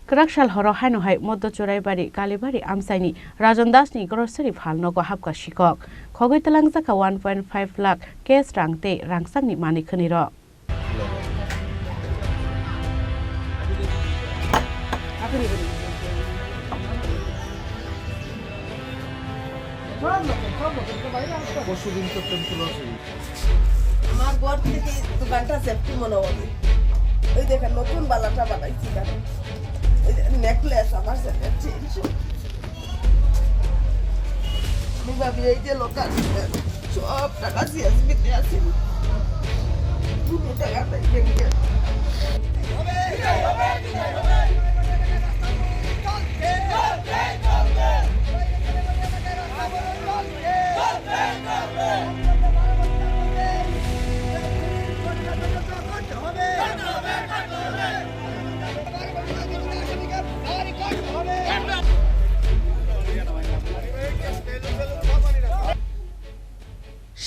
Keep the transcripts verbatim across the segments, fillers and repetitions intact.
Kwrak sal horo haino hai Moddo Churaibari Kalibari amchaini Rajon Dasni grocery phalnogo hapkha sikok. Khogwi twlangjak kha one point five lakh cash rang tei rangchakni manwi khwnwi rok. পরশুদিন তো প্রেম তুলসী। আমার ঘর থেকে দোকানটা সেফটি মনে হবে। ওই দেখেন, নতুন বালাটা বানাইছি, দেখেন। এই যে নেকলেস, আমার সেটের চেইন। আমি ভাবি এই যে লোকাল সব টাকা সিএসবি তে আছে। কোনো টাকা নাই ব্যাংকে।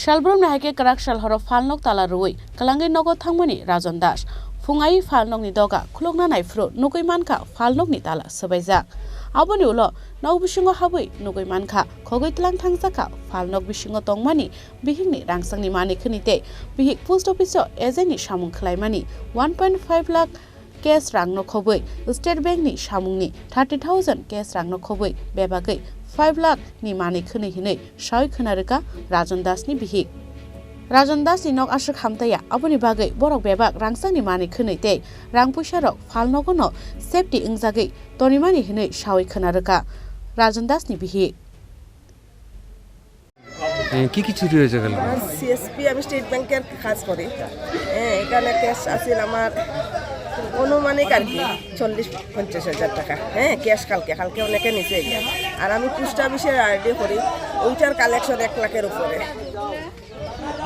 Salbrumni hai khe kwrak sal horo phalnok tala rwui kwlangwi nogo thangmani Rajon Das. Phung ai phalnokni doga khulukna naiphuru nugui mankha phalnokni tala swbaijak. Aboni ulo nok bisingo habwi nugui mankha khogwi tlang thangjak kha phalnok bisingo tongmani bihikni rangchakni manwi khwnwi tei bihik post office o agent ni samung khwlaimani one point five lakh cash rangno khobwi State Bank ni samungni thirty thousand cash rangno khobwi bebagwi five lakh ni manwi khwnwi hinwi sawi khwna rwkha Rajon Das ni bihik. Rajon Das ni nok aswk hamtaiya, aboni bagwi borok bebak rangchakni manwi khwnwi tei rang puisa rok phalnogo no safety wngjagwi tonimani hinwi sawi khwna rwkha Rajon Das ni bihik. এ, কি কি চুরি হয়েছে কালকে? আমার সিএসপি, আমি স্টেট ব্যাংকের কাজ করি। হ্যাঁ, এখানে ক্যাশ আছিল আমার আনুমানিক আর কি চল্লিশ পঞ্চাশ হাজার টাকা। হ্যাঁ, ক্যাশ কালকে, কালকে অনেকে নিছে এটা। আর আমি পোস্ট অফিসের আরডি করি, ওইটার কালেকশন এক লাখের উপরে।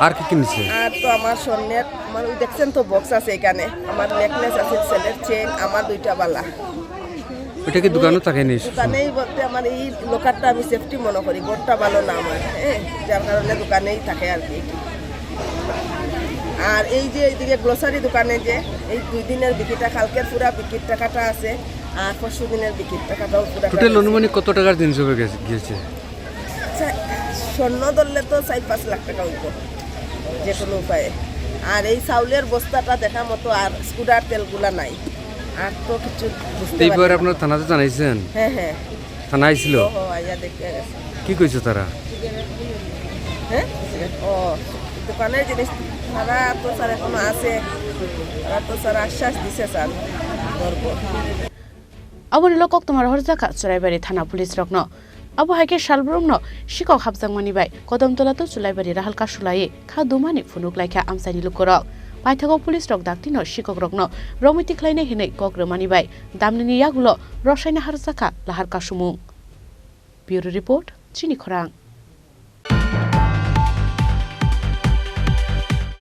আর কি কি নিছে? আর তো আমার স্বর্ণের, আমার ওই দেখছেন তো বক্স আছে এখানে, আমার নেকলেস আছে, সেলের চেইন, আমার দুইটা বালা। ওটা কি দোকানও থাকে নি? দোকানেই বলতে আমার এই লকারটা আমি সেফটি মনে করি, ঘরটা ভালো না আমার, হ্যাঁ, যার কারণে দোকানেই থাকে আর কি। আর এই যে এইদিকে গ্লোসারি দোকানে যে এই দুই দিনের বিক্রিটা, কালকের পুরা বিক্রির টাকাটা আছে, আর পরশু দিনের বিক্রির টাকাটাও পুরা টোটাল আনুমানিক কত টাকার জিনিস হবে গেছে, গিয়েছে? চা-, স্বর্ণ ধরলে তো চার পাঁচ লাখ টাকা হইব যে কোনো উপায়ে। আর এই চাউলের বস্তাটা দেখা মতো আর স্কুটার তেলগুলা নাই। আর তো কিছু বুঝতে এই ব্যাপারে পারি না। আপনারা থানাতে জানাইছেন? হ্যাঁ, হ্যাঁ। থানা আইছিল? ও, আইয়া দেখে গেছে। কি কইছে তারা? হ্যাঁ? ও, দোকানের জিনিস তারা তো স্যার এখনো আছে। তারা তো স্যার আশ্বাস দিছে স্যার, ধরবো। Aboni ulo koktwma rohorjak kha Churaibari thana police rokno. Abo hai khe salbrumno sikok hapjakmani bai Kodamtola to Chulaibari rahal kasulaiwi kha dumani phunuk lai kha amchaini lukurok. Paithago police rok daktino sikok rokno romwi tikhlainai hinwi kok rwmani bai damnini yagulo rosaina harjak kha lahar kasumung. Bureau Report, Chini Khorang.